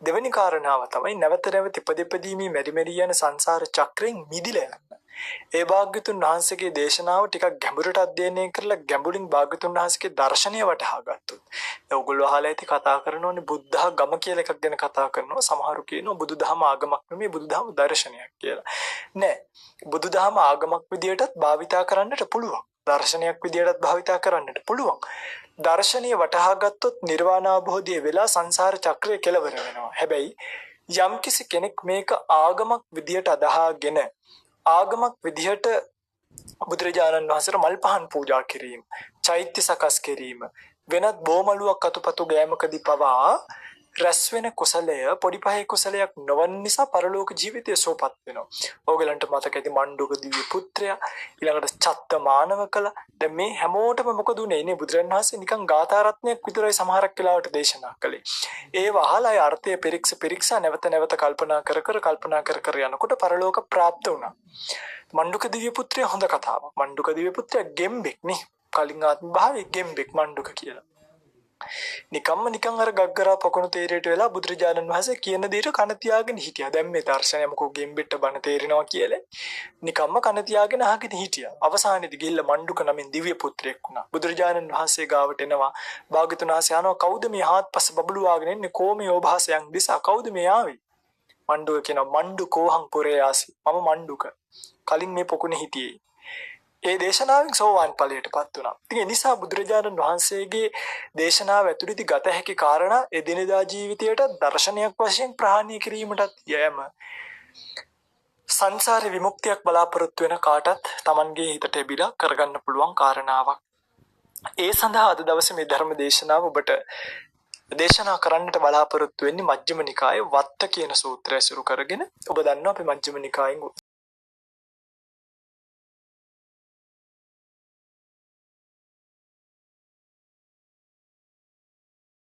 දෙවෙනි කාරණාව තමයි නැවත නැවත ඉපදෙපදී මේ මෙරි මෙරි යන සංසාර චක්‍රයෙන් මිදිලා යන්න. ඒ භාග්‍යතුන් වහන්සේගේ දේශනාව ටිකක් ගැඹුරට අධ්‍යයනය කරලා ගැඹුරින් භාග්‍යතුන් වහන්සේගේ දර්ශනය වටහා ගත්තොත්. දැන් ඔයගොල්ලෝ අහලා ඇති කතා කරනෝනේ බුද්ධ ගම කියලා එකක් ගැන කතා කරනවා. සමහරු කියනවා බුදුදහම ආගමක් නෙමෙයි බුදුදහම දර්ශනයක් කියලා. නෑ. බුදුදහම ආගමක් විදියටත් භාවිතා කරන්නට පුළුවන්. දර්ශනයක් විදියටත් භාවිතා කරන්නට පුළුවන්. දර්ශනීය වටහා ගත්තොත් නිර්වාණ අවබෝධය වෙලා සංසාර චක්‍රය කෙලවර වෙනවා. හැබැයි යම්කිසි කෙනෙක් මේක ආගමක් විදියට අදහාගෙන ආගමක් විදිහට බුදුරජාණන් වහන්සේට මල් පහන් පූජා කිරීම, චෛත්‍ය සකස් කිරීම, වෙනත් බෝමලුවක් අතුපතු ගෑමකදී පවා රැස් වෙන කුසලය පොඩි පහේ කුසලයක් නොවන නිසා පරලෝක ජීවිතය සුවපත් වෙනවා. ඕගලන්ට මතක ඇති මණ්ඩුක දිව්‍ය පුත්‍රයා, ඊළඟට චත්ත මානව කළා. දැන් මේ හැමෝටම මොකද උනේ? නේ බුදුරජාණන් වහන්සේ නිකන් ගාථා රත්නයක් විතරයි සමහරක් වෙලාවට දේශනා කළේ. ඒව අහලා ඒ අර්ථය පෙරික්ස පෙරික්සා නැවත නැවත කල්පනා කර කර කල්පනා කර කර යනකොට පරලෝක ප්‍රාප්ත වුණා. මණ්ඩුක දිව්‍ය පුත්‍රයා හොඳ කතාවක්. මණ්ඩුක දිව්‍ය පුත්‍රයා ගෙම්බෙක් නේ. කලින් ආත්ම භාවයේ ගෙම්බෙක් මණ්ඩුක කියලා. නිකම්ම නිකන් අර ගග්ගරා පොකුණු තේරයට වෙලා බුදුරජාණන් වහන්සේ කියන දේට කන තියාගෙන හිටියා. දැන් මේ දර්ශනය මොකෝ ගෙම්බෙට්ට බණ තේරෙනවා කියලා. නිකම්ම කන තියාගෙන අහගෙන හිටියා. අවසානයේදී ගිහිල්ලා මණ්ඩුක නමින් දිව්‍ය පුත්‍රයෙක් වුණා. බුදුරජාණන් වහන්සේ ගාවට එනවා. භාග්‍යතුන් වහන්සේ අහනවා කවුද මේ හාත්පස බබළුවාගෙන එන්නේ? කෝමේ ඕභාසයන් දිසා කවුද මේ ආවේ? මණ්ඩුක කියනවා මණ්ඩුකෝහං පුරේයාසි. මම මණ්ඩුක. කලින් මේ පොකුණේ හිටියේ. ඒ දේශනාවෙන් සෝවාන් ඵලයටපත් වුණා. ඉතින් ඒ නිසා බුදුරජාණන් වහන්සේගේ දේශනාව ඇතුළතදී ගත හැකි කාරණා එදිනෙදා ජීවිතයට දර්ශනයක් වශයෙන් ප්‍රහාණය කිරීමටත් යෑම සංසාරේ විමුක්තියක් බලාපොරොත්තු වෙන කාටත් Tamanගේ හිතට එබිලා කරගන්න පුළුවන් කාරණාවක්. ඒ සඳහා අද දවසේ මේ ධර්ම දේශනාව ඔබට දේශනා කරන්නට බලාපොරොත්තු වෙන්නේ මජ්ක්‍ධිම නිකායේ වත්ත කියන සූත්‍රය ඇසුරු කරගෙන. ඔබ දන්නවා අපි මජ්ක්‍ධිම නිකායෙන්